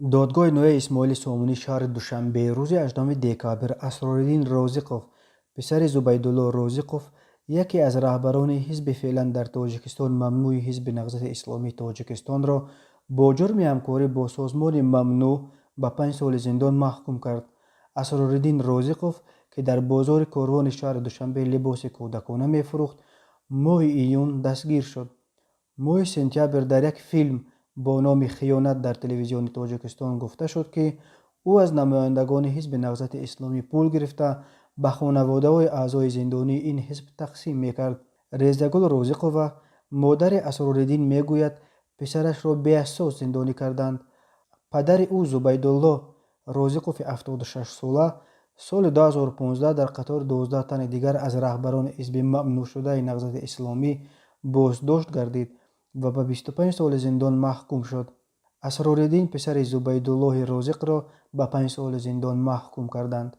Додгоҳи ноҳияи Исмоили Сомонии шаҳри Душанбе рӯзи 18 декабр Асрориддин Розиқов, писари Зубайдулло Розиқов, яке аз раҳбарони ҳизби феълан дар Тоҷикистон мамнӯи Ҳизби Наҳзати Исломии Тоҷикистонро бо ҷурми ҳамкорӣ бо созмони мамнӯъ ба 5 соли зиндон маҳкум кард. Асрориддин Розиқов, ки дар бозори Корвони шаҳри Душанбе либоси кӯдакона мефурӯхт, моҳи июн дастгир шуд. Моҳи сентябр дар як филм бо номи «Хиёнат» дар Телевизиони Тоҷикистон гуфта шуд, ки ӯ аз намояндагони Ҳизби Наҳзати Исломӣ пул гирифта, ба хонаводаҳои аъзои зиндонии ин ҳизб тақсим мекард. Резагул Розиқова, модари Асрориддин, мегӯяд, писарашро беасос зиндонӣ карданд. Падари ӯ, Зубайдулло Розиқови 76-сола, соли 2015 дар қатори 12 тани дигар аз раҳбарони ҳизби мамнӯъшудаи Наҳзати Исломӣ боздошт гардид ва ба 25 соли зиндон маҳкум шуд. Асрориддин, писари Зубайдуллоҳи Розиқро, ба 5 соли зиндон маҳкум карданд.